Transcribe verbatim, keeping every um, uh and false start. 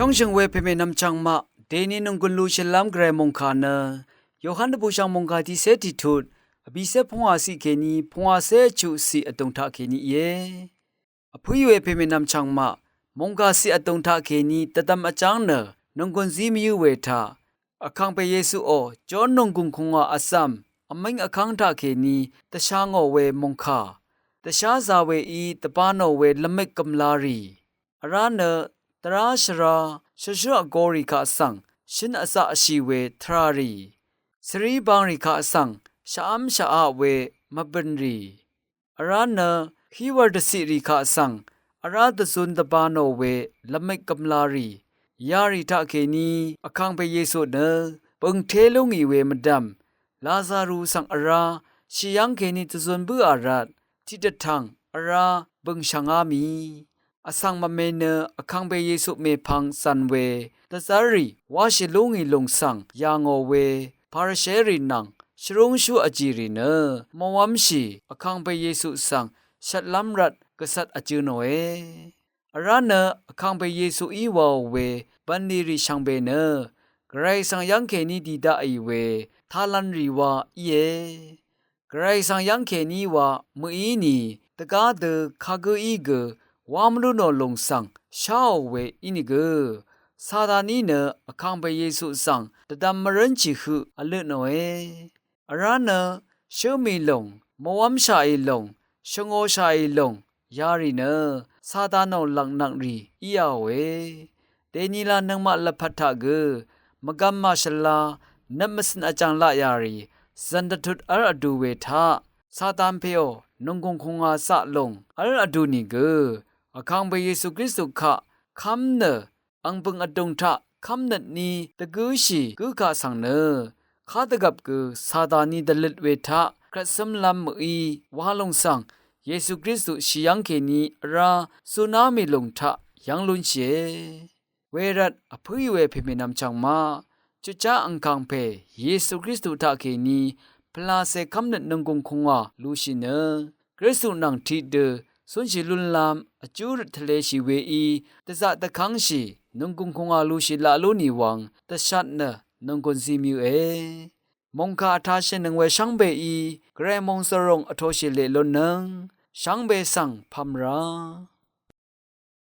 Shóngshø̀ng we pèmè nvmchv̀ng maq, dèni nònggùn lú shvlv́m gvray mòngkà nø, Yohan dvbùshv̀ng mòngkà tiqcé tiqtut, vbìcé pungwàciq kèní pungwàcé chuqciq vdùng taq kèní íe. Vpǿí we pèmè nvmchv̀ng maq, mòngkàciq vdùng taq kèní dvdvm vjáng nø, nònggùn zí mvyǿ we taq, Vkàngpè Yesuò, Jon nònggùn kùngwà vzv̀m, vmíng vkv́ng taq kèní, dvsha ngò we mòngkà, dvsházā weí dvbā nò we lvmik gv̀mlā rì, vrá nø, dvrá shvrá, shvshǿ vgō rì kaq svng, shǿn vzaqshì we tvrà rì, svrí bang rì kaq svng, shvv́m shvaq we mvbø̀n rì, vrá nø, híwv̄r dvciq rì kaq svng, vrá dvzūn dvbā nò we lvmik gv̀mlā rì, yarì taq kèní, Vkàngpè Yesu nø, bø̀ngté lú ngì we mvdv̀m, Lazaru svng vrá, shì yv́ng kèní dvzūn bǿà rvt, tiqdvtv̀ng, vrá, bø̀ngshv̀ngá mì. Vsvng mvme nø Vkàngpè Yesu mèpvng zv̀n we, dvzv́rrì, wáshì lú ngì lùng svng, yà ngò we, Parisherì nvng, shvrúngshú vjìrì nø, mvwv́mshì, Vkàngpè Yesu svng, shvtlv́m rvt, gvcvt vjø̄ nòe. Vrá nø, Vkàngpè Yesuí wàò we, bv̀nlì rì shvngbe nø, gvray svng yv́ng kèní dì daqì we, talan rì wa íe. Gvray svng yv́ng kèní wa mø̀í nì, dvgá dø kagǿí gø, wá mvlú nò lùng svng, sháò we ínìgø, Sataní nø Vkàngpè Yesu svng, dvdvm mvrǿnshì høq vløtnòe. Vrá nø, shǿ mì lòng, mvwv́mshàì lòng, shvngōshàì lòng, yarì nø, Satanò lv̀ngnv̀ng rì íāòe. Dènila nøngmaq lvpat taq gø, mvgvm màshvla, nøp mvcø̀n vjàng laqyà rì, zv̀n dvtut v́l vdu we taq, Satan pèò, nònggùng kùngwà zaq lòng, v́l vdu nìgø, Vkàngpè Yesu Kristu kaq, kv́m nø, ang bø̀ng vdùng taq, kv́mnøt ní, dvgǿshì, gǿ kaq svng nø, kadvgvp gø, Sataní dvløt we taq, kvt cǿmlv́m mø̀í, wa lòng svng, Yesu Kristu shì yv́ng kèní, vrá, zuná mì lùng taq, yv́ng lúnshìe. Wervt, vpǿí we pèmè nvmchv̀ng maq, chutchá angkàng pè, Yesu Kristu taq kèní, pvlacè kv́mnøt nònggùng kùngwà, lushì nø, Kristu nvng tiqdø, cúnshì lúnlv́m, vjú røt tvleshì weí, dvzaq dvkv́ngshì, nònggùng kùngwà lushì laq lú nì wvng, dvshat nø, nònggùn zí mvyǿe. Mòngkà vtashìnøng we shvngbeí, gvray mòngzø̀ròng vtoshì leq lúnnøng, shvngbe svng pv̄m rá.